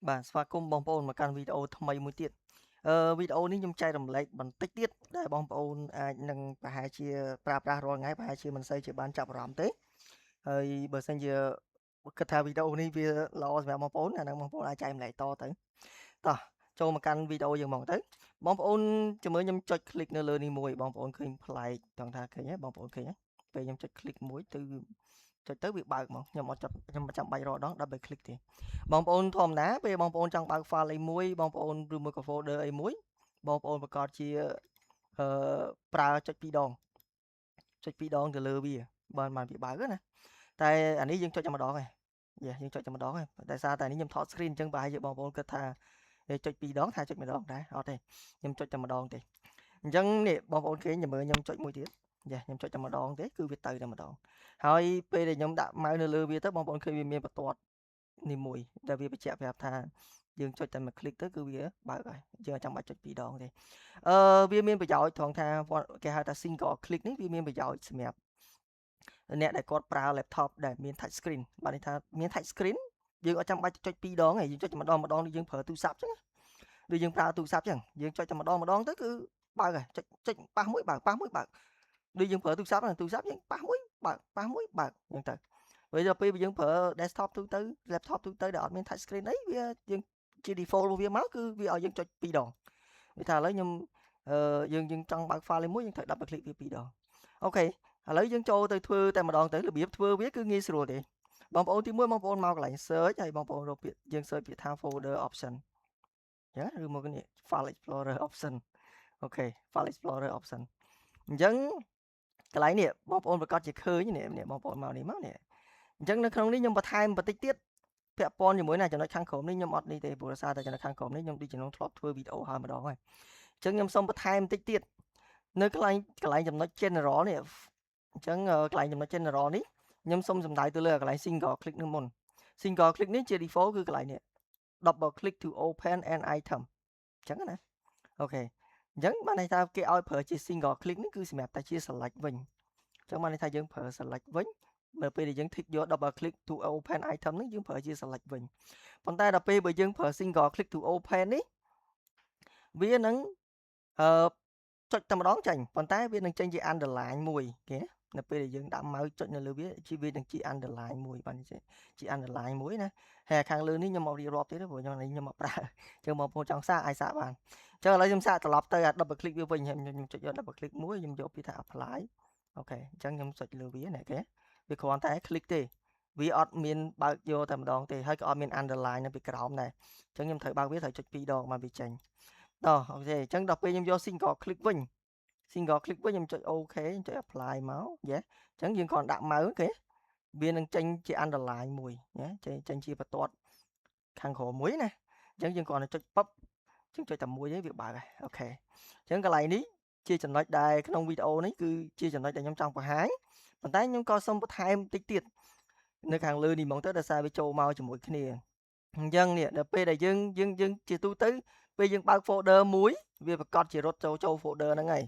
បាទស្វាគមន៍បងប្អូនមកកាន់វីដេអូថ្មីមួយទៀតវីដេអូនេះខ្ញុំចែករំលែកបន្តិចទៀតដែលបងប្អូនអាចនឹងប្រហែលជាប្រើប្រាស់រាល់ថ្ងៃប្រហែលជាមិនសូវជាបានចាប់អារម្មណ៍ទេហើយបើសិនជាគិតថាវីដេអូនេះវាល្អសម្រាប់បងប្អូនអាហ្នឹងបងប្អូនអាចចែករំលែកតទៅតោះចូលមកកាន់វីដេអូយើងហ្មងទៅបងប្អូនជាមួយខ្ញុំចុច click នៅលើនេះមួយបងប្អូនឃើញប្លែកចង់ថាឃើញហ៎បងប្អូនឃើញហ៎ពេលខ្ញុំចុច click មួយទៅចុចទៅវាបើកហ្មងខ្ញុំអត់ចុចខ្ញុំមិនចាំបាច់រកដង double click ទេបងប្អូនធម្មតាពេលបងប្អូនចង់បើក file អីមួយបងប្អូនឬមួយក៏ folder អីមួយបងប្អូនប្រកាសជាអឺប្រើចុចពីរដងចុចពីរដងទៅលើវាបានបានវាបើកណាតែអានេះយើងចុចតែម្ដងឯងយ៉ាយើងចុចតែម្ដងឯងតែសារតែនេះខ្ញុំថត screen អញ្ចឹងប្រហែលជាបងប្អូនគិតថាចុចពីរដងថាចុចម្ដងដែរអត់ទេខ្ញុំចុចតែម្ដងទេអញ្ចឹងនេះបងប្អូនគេញមើលខ្ញុំចុចមួយទៀតយ៉ាខ្ញុំចុចតែម្ដងទេគឺវាទៅតែម្ដងហើយពេលដែលខ្ញុំដាក់ mouse នៅលើវាទៅបងប្អូនឃើញវាមានបន្ទាត់នេះមួយដែលវាបញ្ជាក់ប្រាប់ថាយើងចុចតែមួយ click ទៅគឺវាបើកហើយយើងអត់ចាំបាច់ចុចពីរដងទេអឺវាមានប្រយោជន៍ត្រង់ថាគេហៅថា single click នេះវាមានប្រយោជន៍សម្រាប់អ្នកដែលគាត់ប្រើ laptop ដែលមាន touch screen បានន័យថាមាន touch screen យើងអត់ចាំបាច់ចុចពីរដងទេយើងចុចតែម្ដងម្ដងដូចយើងប្រើទូរស័ព្ទចឹងដូចយើងប្រើទូរស័ព្ទចឹងយើងចុចតែម្ដងម្ដងទៅគឺបើកហើយចុចចុចប៉ះមួយបើកប៉ះមួយបើកដូចយើងប្រើទូរស័ព្ទទូរស័ព្ទយើងប៉ះមួយបើកប៉ះមួយបើកចឹងទៅពេលដល់ពេលយើងប្រើ desktop ទូទៅ laptop ទូទៅដែលអត់មាន touch screen អីវាយើងជា default របស់វាមកគឺវាឲ្យយើងចុចពីរដងវាថាឥឡូវខ្ញុំអឺយើងយើងចង់បើក file មួយយើងត្រូវ double click វាពីរដង OK ឥឡូវយើងចូលទៅធ្វើតែម្ដងទៅរបៀបធ្វើវាគឺងាយស្រួលទេបងប្អូនទី1បងប្អូនមកកន្លែង search ហើយបងប្អូនរកពាក្យយើង search ពាក្យថា folder option អញ្ចឹងឬមកនេះ file explorer option OK file explorer option អញ្ចឹងកន្លែងនេះបងប្អូនប្រកាសជាឃើញនេះនេះបងប្អូនមកនេះមកនេះអញ្ចឹងនៅក្នុងនេះខ្ញុំបន្ថែមបន្តិចទៀតពាក់ព័ន្ធជាមួយនឹងចំណុចខាងក្រោមនេះខ្ញុំអត់នេះទេព្រោះដោយសារតែចំណុចខាងក្រោមនេះខ្ញុំដូចជាធ្លាប់ធ្វើវីដេអូហើយម្ដងហើយអញ្ចឹងខ្ញុំសូមបន្ថែមបន្តិចទៀតនៅកន្លែងកន្លែងចំណុច general នេះអញ្ចឹងកន្លែងចំណុច general នេះខ្ញុំសូមសំដៅទៅលើកន្លែង single click នឹងមុន single click នេះជា default គឺកន្លែងនេះ double click to open an item អញ្ចឹងណា OK អញ្ចឹងបានន័យថាគេឲ្យប្រើជា single click នេះគឺសម្រាប់តែជា select វិញអញ្ចឹងបានន័យថាយើងប្រើ select វិញនៅពេលដែលយើង tick យក double click to open item ហ្នឹងយើងប្រើជា select វិញប៉ុន្តែដល់ពេលបើយើងប្រើ single click to open នេះវានឹងអឺចុចតែម្ដងចេញប៉ុន្តែវានឹងចេញជា underline មួយគេនៅពេលដែលយើងដាក់ mouse ចុចនៅលើវាជាវានឹងជា underline មួយបានជា underline មួយណាហើយខាងលើនេះខ្ញុំមករៀបរាប់ទៀតព្រោះខ្ញុំនេះខ្ញុំមកប្រើអញ្ចឹងបងប្អូនចង់សាកអាចសាកបានអញ្ចឹងឥឡូវខ្ញុំសាកត្រឡប់ទៅអា double click វាវិញខ្ញុំចុចយក double click មួយខ្ញុំយកពាក្យថា apply OK អញ្ចឹងខ្ញុំចុចលើវានេះគេវាគ្រាន់តែ click ទេវាអត់មានបើកយកតែម្ដងទេហើយក៏អត់មាន underline នៅពីក្រោមដែរអញ្ចឹងខ្ញុំត្រូវបើកវាត្រូវចុចពីរដងបានវាចេញតោះ OK អញ្ចឹងដល់ពេលខ្ញុំយក single click វិញ single click វិញខ្ញុំចុច OK ចុច apply មកយេអញ្ចឹងយើងគ្រាន់ដាក់ mouse គេវានឹងចេញជា underline មួយណាចេញចេញជាបន្ទាត់ខាងក្រោមមួយណាអញ្ចឹងយើងគ្រាន់តែចុចពឹបអញ្ចឹងចុចតែមួយទេវាបើកហើយ OK អញ្ចឹងកន្លែងនេះជាចំណុចដែលក្នុងវីដេអូនេះគឺជាចំណុចដែលខ្ញុំចង់បង្ហាញប៉ុន្តែខ្ញុំក៏សូមបន្ថែមតិចទៀតនៅខាងលើនេះហ្មងទៅដោយសារវាចូលមកជាមួយគ្នាអញ្ចឹងនេះដល់ពេលដែលយើងយើងយើងជាទូទៅពេលយើងបើក folder មួយវាប្រកាសជារត់ចូលចូល folder ហ្នឹងហើយ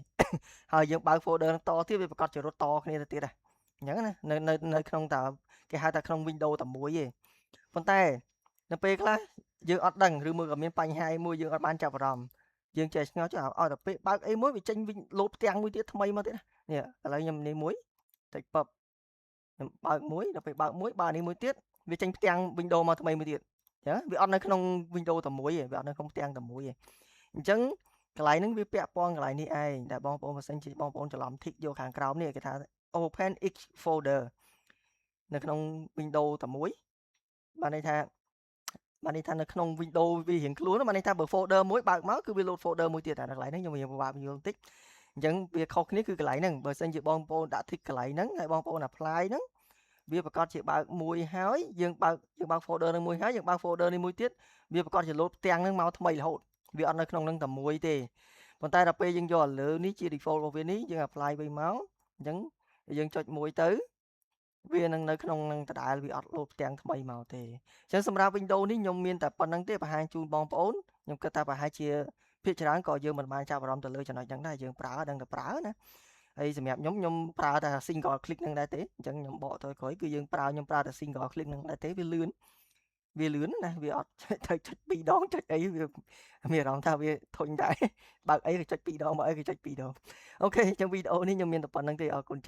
ហើយយើងបើក folder ហ្នឹងតទៀតវាប្រកាសជារត់តគ្នាទៅទៀតដែរអញ្ចឹងណានៅនៅនៅក្នុងតាគេហៅថាក្នុង Windows តែមួយទេប៉ុន្តែនៅពេលខ្លះយើងអត់ដឹងឬមួយក៏មានបញ្ហាមួយយើងអត់បានចាប់អារម្មណ៍យើងចេះឆ្ងល់ចុះឲ្យតែពេលបើកអីមួយវាចេញវិញលោតផ្ទាំងមួយទៀតថ្មីមកទៀតនេះឥឡូវខ្ញុំនេះមួយតិចពឹបខ្ញុំបើកមួយដល់ពេលបើកមួយបើនេះមួយទៀតវាចេញផ្ទាំង Windows មកថ្មីមួយទៀតអញ្ចឹងវាអត់នៅក្នុង Windows តែមួយទេវាអត់នៅក្នុងផ្ទាំងតែមួយទេអញ្ចឹងកន្លែងហ្នឹងវាពាក់ព័ន្ធកន្លែងនេះឯងដែលបងប្អូនបើសិនជាបងប្អូនច្រឡំ tick យកខាងក្រោមនេះគេថា open each folder នៅក្នុង Windows តែមួយបានន័យថាបានន័យថានៅក្នុង Windows វារៀងខ្លួនបានន័យថាបើ folder មួយបើកមកគឺវា load folder មួយទៀតតែកន្លែងហ្នឹងខ្ញុំរៀងពិបាកយល់បន្តិចអញ្ចឹងវាខុសគ្នាគឺកន្លែងហ្នឹងបើសិនជាបងប្អូនដាក់ tick កន្លែងហ្នឹងហើយបងប្អូន apply ហ្នឹងវាប្រកាសជាបើកមួយហើយយើងបើកយើងបើក folder នឹងមួយហើយយើងបើក folder នេះមួយទៀតវាប្រកាសជា load ផ្ទាំងហ្នឹងមកថ្មីរហូតវាអត់នៅក្នុងហ្នឹងតែមួយទេប៉ុន្តែដល់ពេលយើងយកលើនេះជា default របស់វានេះយើង apply វិញមកអញ្ចឹងយើងចុចមួយទៅវានឹងនៅក្នុងនឹងដដែលវាអត់លោតផ្ទាំងថ្មីមកទេអញ្ចឹងសម្រាប់ Windows នេះខ្ញុំមានតែប៉ុណ្្នឹងទេបង្ហាញជូនបងប្អូនខ្ញុំគិតថាប្រហែលជាភាគច្រើនក៏យើងមិនបានចាប់អារម្មណ៍ទៅលើចំណុចហ្នឹងដែរយើងប្រើដឹងតែប្រើណាហើយសម្រាប់ខ្ញុំខ្ញុំប្រើតែ single click ហ្នឹងដែរទេអញ្ចឹងខ្ញុំបកទៅក្រោយគឺយើងប្រើខ្ញុំប្រើតែ single click ហ្នឹងដែរទេវាលឿន វាលឿនណាវាអត់ត្រូវចុចពីរដងចុចអីវាមានអារម្មណ៍ថាវាធុញដែរបើកអីក៏ចុចពីរដងបើកអីក៏ចុចពីរដង។ OK អញ្ចឹងវីដេអូនេះខ្ញុំមានតែប៉ុណ្្នឹងទេអរគុណច្រើន។